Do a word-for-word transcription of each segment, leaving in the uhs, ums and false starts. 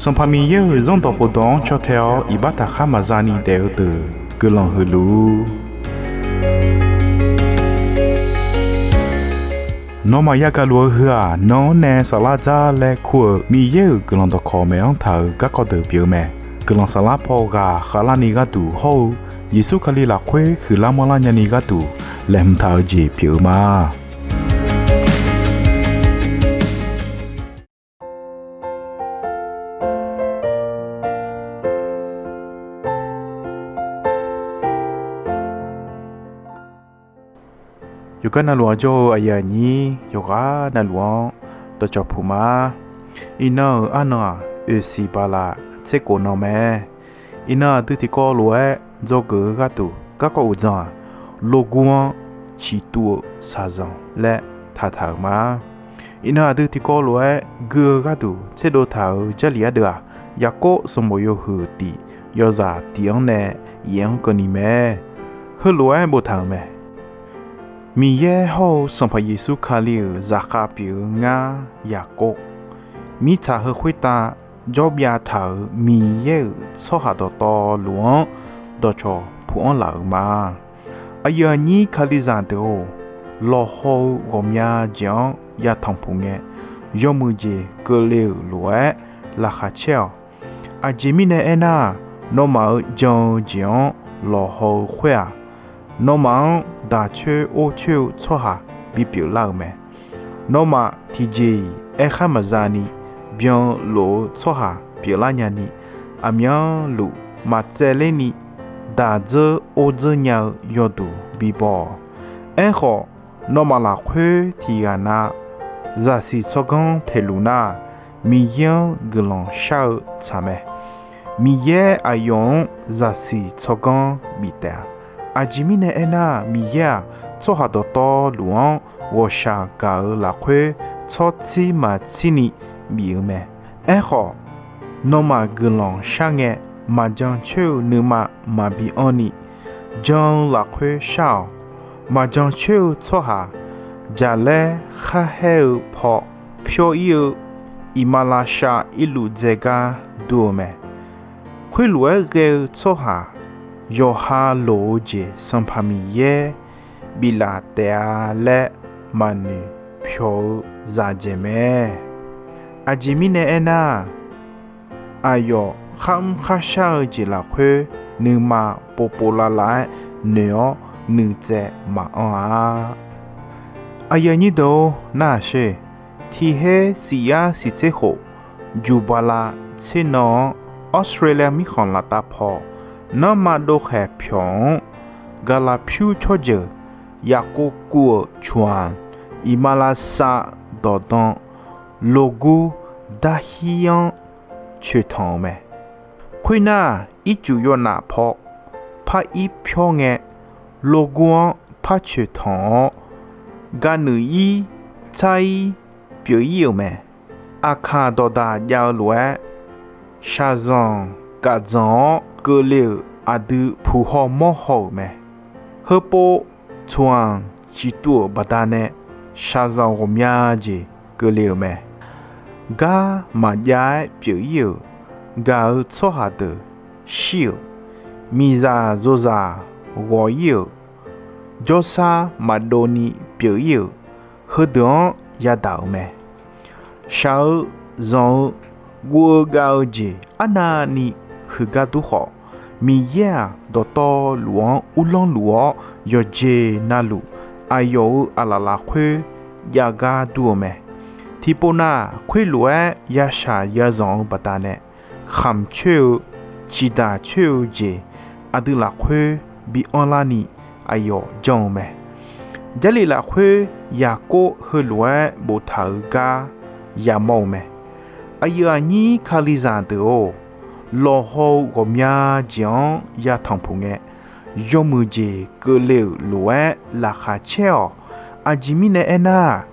Sanqpaq Miqyaer-euq Zanrdawq khofdawq-anr caw tae-awr iqbax taqkhar maqza ni daef-eu deuq guiqlanq huiq luf-ur. Nawmaf yagaq luf-eu heu-aq, nan-anr nae saflar dzar laer kur-euq Miqyaer-euq guiqlanq dawqkawq maeq-anr taq-euq garkawv deuq pyeuf-eu mae. Guiqlanq saflar paw ghaq khavlarni gharduq hawr-eu Yeqsur Kali lafkhoer huiqlar manrlar nyani gharduq laeqhmq taq-eu jeq pyeuf-eu ma. Yawqgar navluf-anr jawr-eu aqyuif aqnyir yawqghaq navluf-anr dawqcawq puq ma. Iqnan-euq arnan-aq, oeqsiq bala tserkhof nan mae. Iqnan aqdui tiqkawv lof-aer dzawgeuf-eu gharduq garkawv uqdzan-aq, Lorgur-anr ciqtuv-eu shaqzanq laer taqtaq-euq ma. Iqnan aqdui tiqkawv lof-aer gui-eu gharduq tserdov taq-euq Jarlif ardeuv-aq, Yaqkov sanqbof yawhuiq tiq yawzaq tiq-anr nae yaef-anr keuvni mae. Heulof-aer boftaq-euq mae. Miqyaer hawr-eu Sanqpaq Yeqsur Kali-euq zaqkhav pyeuf-eu ngar Yaqkov, mirtsaq heu khoertav jawrbyav taq-euq Miqyaer-euq tsawrhaq dawqtawvluf-anr dawqcawq puq-anr laf-euq ma. Aqyuif aqnyir Kalizaq deuq-or, lawqhaw-eu ghawqmya jeq-anr yatanq puq ngae, yawmuiq jeq keuvle-euq lof-aer laqkhaq caer-awq. Aqjeq mirnae aernar, nawmaf-euq jan-eu jeq-anr lawqhaw-eu khoer-aq, nawmaf-anr daq coer or coer-eu tsawrhaq bipyeuf lar-euq mae. Nawmaf tiqjeq-iq aerkhar maqza ni byan-eu lof-eu tsawrhaq pyeuflar nyani, aqmyanluf maqtsaevler ni daq dzeur or dzeur nya-eu yawduq bibaw-awq. Aerkhawf, nawmaf lafkhoer tiqghaq nav zaqsiq tsawrganr taeqluf nar, Miqyaer-anr guiqlanq shar-eu tsaq mae. Miqyaer aqyawf-anr zaqsiq tsawrganr bif taef-a. Aqjeq mirnae aernar, Miqyaer-aq, tsawrhaq dawqtawvluf-anr ghawqshaq gaq-eu lafkhoer tsawrtsir maqtsir ni bif-eu mae. Aerkhawf, nawmaf guiqlanq shar ngae, maqjan coer-eu nuima maqbi anr ni, jan-eu lafkhoer shar-awq. Maqjan coer-eu tsawrhaq jaqlaer kharhaer-eu paw pyawr ir-eu iqmalavshav irluf dzaegar dur-eu mae. Khoerlof-aer ghae-eu tsawrhaq yawqha loq-eu jeq Sanqpaq Miqyaer biflaf taef-a laer maqnoeq pyawq-eu zaqdzaeq mae. Aqjeq mirnae aernar, aqyawf kharmr kharshar-eu jeq lafkhoer nuima povpov lavlav-aer noeq-awr nuitsaev maqanr-a. Aqyuif aqnyir deuq-or, narhaq sher. Tiq her siq yar siq tser khof, juq bala tser nan-anr Australia mirkhanq laftav paw nanrma dovkhaeq pyawq-anr, Gaqlaqpyur tsawrjeuq Yaqkov kuv-euq coq-aq, iqmalavshav dawqdan Lorgur darhir-anr coeqtanq-eu mae. Khoernar, ircuf yawnaf paw par ir pyawr ngae, Lorgur-anr par coeqtanq-awr, gaqnuiq ir tsar ir pyeuf ir-euq mae. Aqkaq dawqdaq jav-eu lof-aer, shaqzanq gafdzanq-awr keuvle-euq aqdui puq haw mawr haw-euq mae. Heupov tsoq-anr ciqtuv-euq baqdanae, shaqzanq ghawqmya jeq keuvle-euq mae. Gar maqjav-aer pyeuf ir-euq, gaq-eu tsawrhaq deuq shir-euq, miqzaq zozaq ghawq ir-euq, jawrsar maqdov ni pyeuf ir-euq, heudeuq-anr yadaq-euq mae. Shaq-eu zanq-eu guv-eu gav-eu jeq arnavni huiqgar dur khawf, Miqyaer-aq, dawqtawvluf-anr uvlanr luf-awr, yawqjeq navluf aqyawf-euq aqlaf lafkhoer javgar dur-eu mae. Tiqpov nav, khoerlof-aer yashaq yazanq-eu baqdanae, khamq coer-eu, ciqdaq coer-eu jeq aqdui lafkhoer bi anrlarni aqyawf janr-eu mae. Jarlif lafkhoer Yaqkov heulof-aer boftaq-euq gar yamawr-eu mae. Aqyuif aqnyir Kalizaq deuq-or, lawqhaw-eu ghawqmya jeq-anr yatanq puq ngae, yawmuiq jeq keuvle-euq lof-aer laqkhaq caer-awq. Aqjeq mirnae aernar,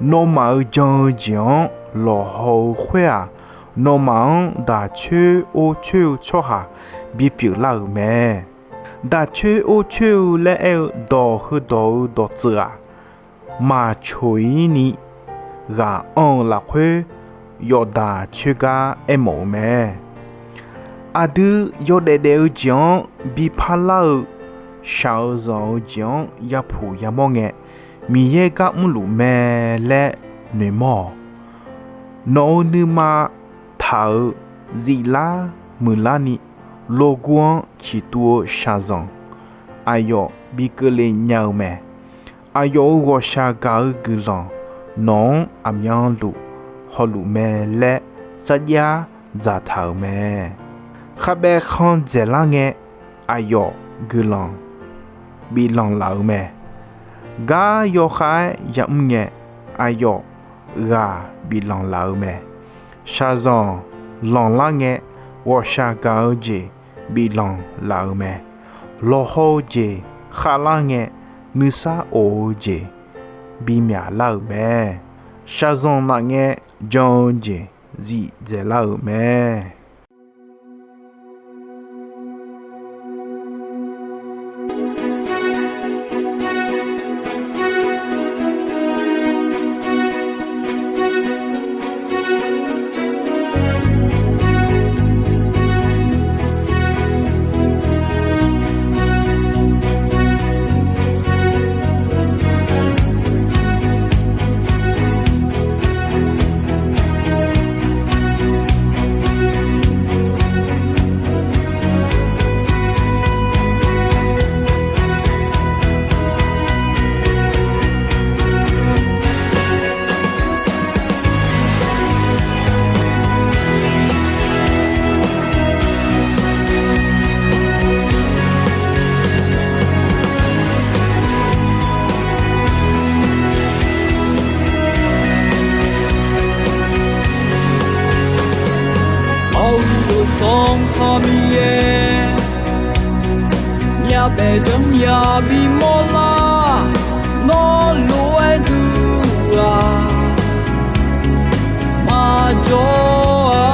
nawmaf-euq jan-eu jeq-anr lawqhaw-eu khoer-aq, nawmaf-anr daq coer or coer-eu tsawrhaq bipyeuf lar-euq mae. Daq coer or coer-eu laer aer-eu dawq heudawq-eu dawqtsuif-aq, maqcoq ir ni ghaq anr-eu lafkhoer, yawqdaq coergar aermawf-eu mae. Aqdui yawdaef daef-eu jeq-anr bi parlar-eu shaq-eu zanq-eu jeq-anr yapuq yamawr ngae, Miqyaer gar mrluf mae laer noeqmawr-awq. Nawq-euq nuima taq-euq ziflar muiqlarni logur-anr ciqtuv-eu shaqzanq aqyawf bi keuvle nya-eu mae. Aqyawf-euq ghawqshaq gaq-eu guiqlanq nawq-anr aqmyanluf hawluf mae laer sarjax dzaqtaq-euq mae. Kharbaev khandzaeq lar ngae, aqyawf guiqlanq biflanq laf-euq mae. Gar yawkhav-aer yamr ngae, aqyawf ghaq biflanq laf-euq mae. Shaqzanq lanqlar ngae, ghawqshaq gaq-eu jeq biflanq laf-euq mae. Lawqhaw-eu jeq khavlar ngae, nuisar of-eu jeq bimyaq lar-euq mae. Shaqzanq naf ngae, jan-eu jeq zifdzaeq lar-euq mae. Baoq-eu Sanqpaq Miqyaer, myavbaef deuq-anr ya bimawr lar. Nawr lof-aer duq-aq, maqjawr-a.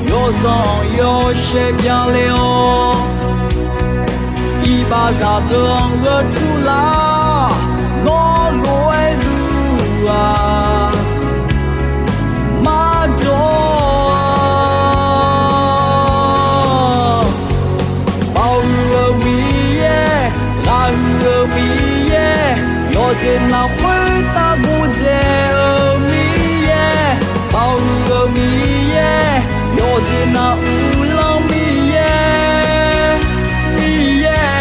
Yawzanq yawshaef byanle-awr, iqbaxzaq deuq-anr gheu tur lar. Nawr lof-aer duq-aq, maqjawr-a. Baoq-eu Miqyaer, ghaq huiq-eu Miqyaer, yawqjeq navluf khoertav gordzae-eu Miqyaer. Baoq-eu Miqyaer, yawqjeq nav uvlanr Miqyaer, Miqyaer.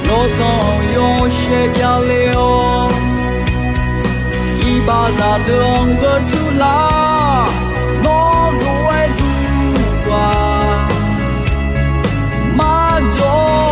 Yawzanq yawshaef byanle-awr, iqbaxzaq deuq-anr gheu tur lar. Nawr lof-aer duq-aq, maqjawr-a.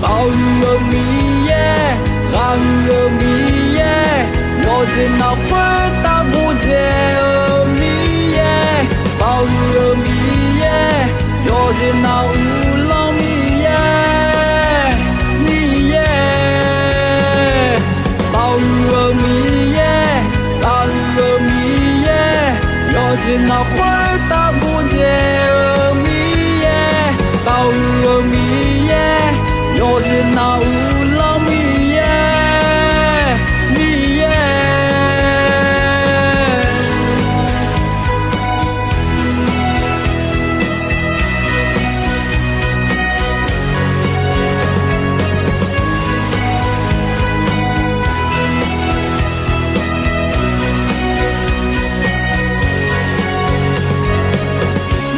Baoq huiq-eu Miqyaer, ghaq huiq-eu Miqyaer, yawqjeq navluf khoertav gordzae-eu Miqyaer. Baoq huiq-eu Miqyaer, yawqjeq nav uvlanr Miqyaer, Miqyaer. Baoq huiq-eu Miqyaer, ghaq huiq-eu Miqyaer, yawqjeq navluf khoertav gordzae-eu Miqyaer. Baoq huiq-eu Miqyaer, yawqjeq nav uvlanr Miqyaer, Miqyaer.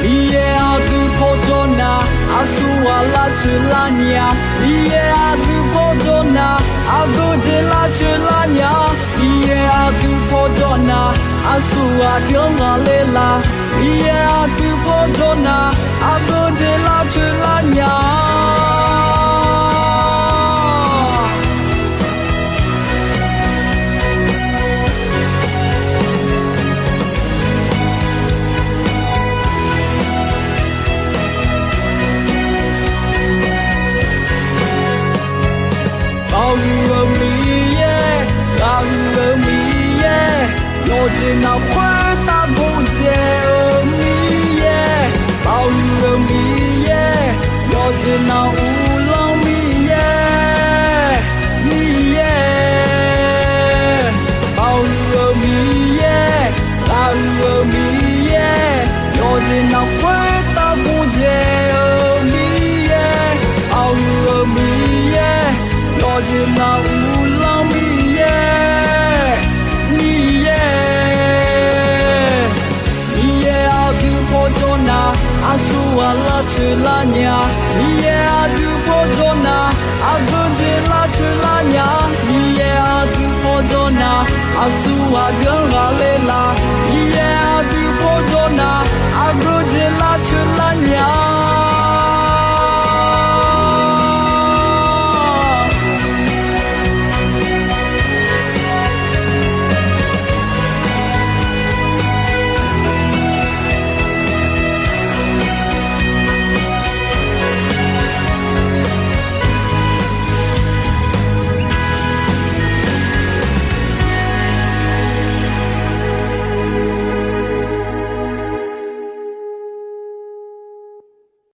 Miqyaer aqdui pawjawr nar, aqsurghaq lavcoeq lar nya. Miqyaer aqdui pawjawr nar, aqgeujeq lavcoeq lar nya. Miqyaer aqdui pawjawr nar, aqsurghaq deuq-anr ghaqler la. Miqyaer aqdui pawjawr nar, aqgeujeq lavcoeq lar nya. Baoq huiq-eu Miqyaer, ghaq huiq-eu Miqyaer, Yawqjeq navluf khoertav gordzae-eu Miqyaer, baoq huiq-eu Miqyaer, yawqjeq navluf uvlanr Miqyaer, Miqyaer, baoq huiq-eu Miqyaer, ghaq huiq-eu Miqyaer, yawqjeq navluf khoertav gordzae-eu Miqyaer, baoq huiq-eu Miqyaer, yawqjeq navluf uvlanr Miqyaer, Miqyaer. Miqyaer aqdui paw jawr nar, aqsurghaq lavcoeq lar nya. Miqyaer aqdui paw jawr nar, aqgeu jeq lavcoeq lar nya. Miqyaer aqdui paw jawr nar, aqsurghaq deuq-anr ghaqler laf.